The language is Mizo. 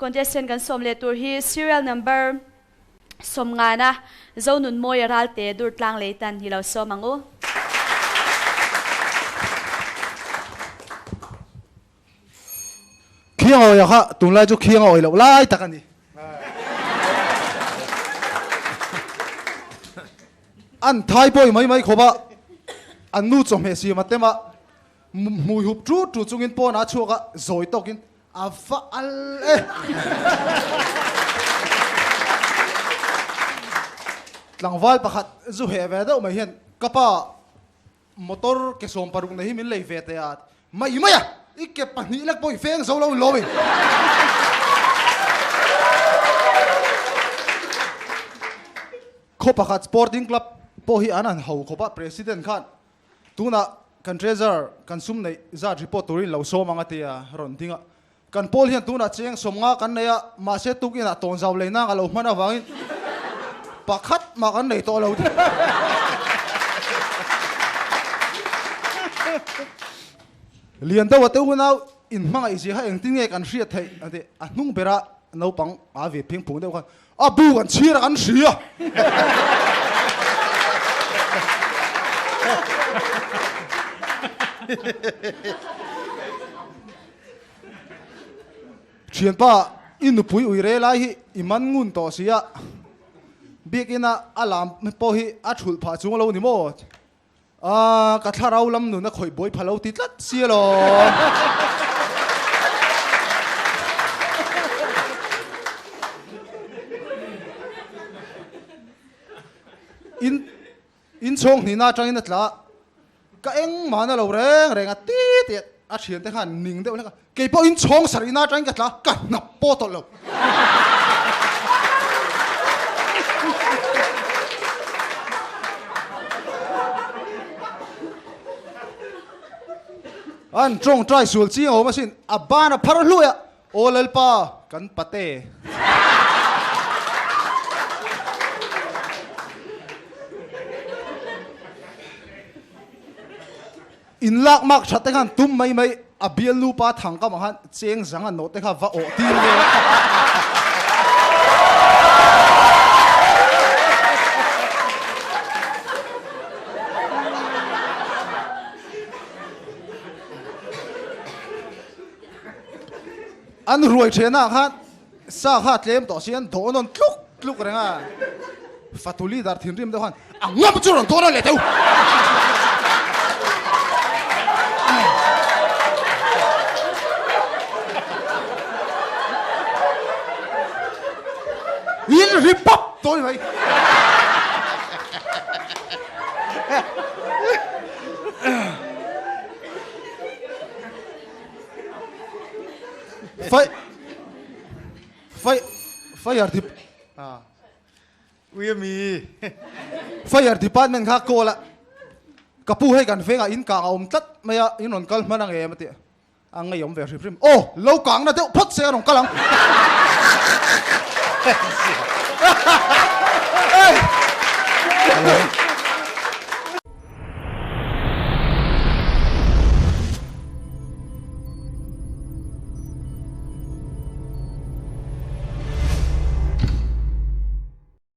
Contestant kan sawm leh tur hi serial number 50na Zonunmawia Ralte Durtlang Leitan hi lo sawm ang u. Khiang awia kha tunlai chu khiang a awi loh lai tak a ni. An thai bawi mai mai khawp a, an nu chawhmeh siam a tem a, hmui hup tut tut chungin pawnah a chhuak a, zawi tawkin a va al e. Tlangval pakhat zu heh ve deuh mai hian ka pa Motor ke 16 nei hi min lei ve teh a, mai mai a, i ke pahnih lek pawh i feng zo lo lo i. Khaw pakhat Sporting Club pawh hi an han ho khawp a, President khan tunah kan Treasurer kan sum neih zat report turin lo sawm ang a ti a, rawn ding a. Kan pawl hian tunah cheng 50 kan nei a, mahse tukinah tawnzau lei nang a lo hman avangin pakhat mah kan nei tawh lo. Lian deuh a te unau inhmangaih zia kha engtin nge kan hriat theih a ti. A hnung bera naupang a ve phing phung deuh khan a bu kan chhir a kan hria. Thianpa, i nupui ui re lai hi i man ngun tawh si a, biakina a lam pawh hi a thulh phah chung lo ni maw? Aaa, ka thlarau lam nun a khawih buai pha lo ti tlat si alawm. In inchhawng hnihna atangin a tla a. Ka eng mahna lo reng reng a ti tih a thiante khan ning deuh hlek a, kei pawh in chhawng sarih na atangin ka tla ka hnap pawh tawlh lo. An tawngtai sual chiang a awm asin, a ban a phar hluai a, Aw Lalpa, kan pate. In lak mak that te khan tum mai mai a bial nu pa thang kam ah khan cheng zang a nawh te kha va awh tir vel a. An ruai thenah khan sa kha tlem tawh si an dawh nawn tluk tluk reng a, fatu leader thinrim deuh khan a ngam chu rawn dawn a leh teu. In ri pap tawh ni mai. Fai fai fire dep ah ui ami fire department kha call a ka pu hei kan vengah in kang a awm tlat mai a in rawn kal hman ang em a ti a ngei awm ve hrim hrim aw lo kang na deuh phawt se a rawn kal ang.